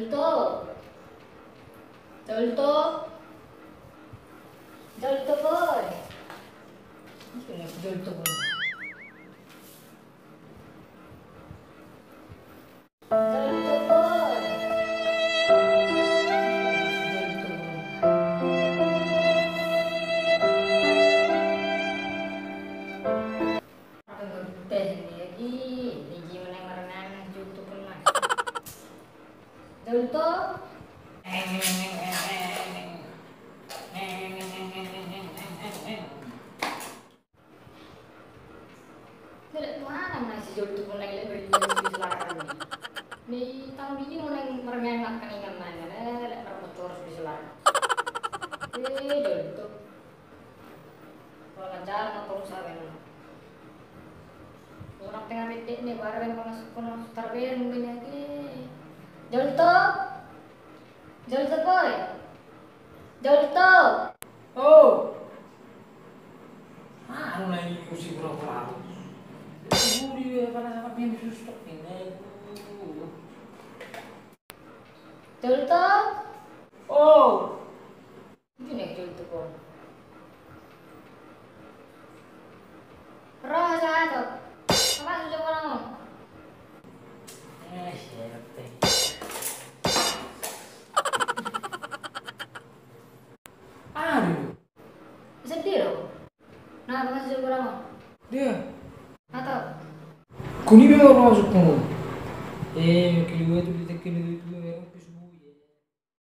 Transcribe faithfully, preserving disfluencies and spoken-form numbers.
Jolto. Jolto. Jolto boy. Jolto boy. Jolto boy. Jolto boy. Teh, ini lagi, ini gimana merenang, Jolto boy, Mas? Jolto. Tidak, mana, mana si Jolto boy, lagi berdiri di belakang ini. Ni tang bini mau nang merenang, nang kan ingan nang, eh, lagi berbetul di belakang. Eh, Jolto. Kurang ajar, nang terus apa ini? Orang tengah bedek nih, baru yang masuk ke nang sutar ben, ben lagi. Jolto. Jolto boy. Jolto. Oh. Anu lagi kursi berapa lalu? Budi ya, pada saat ini sustuk ini. Jolto. Oh. Ini Jolto boy. Ro, sato. Apa sudah mau? Eh, siapa? Aduh. Sedih lo. Nah, apa sudah mau? Dia. Atau? Kuni be orang masuk kamu. Eh, kilo itu di kilo.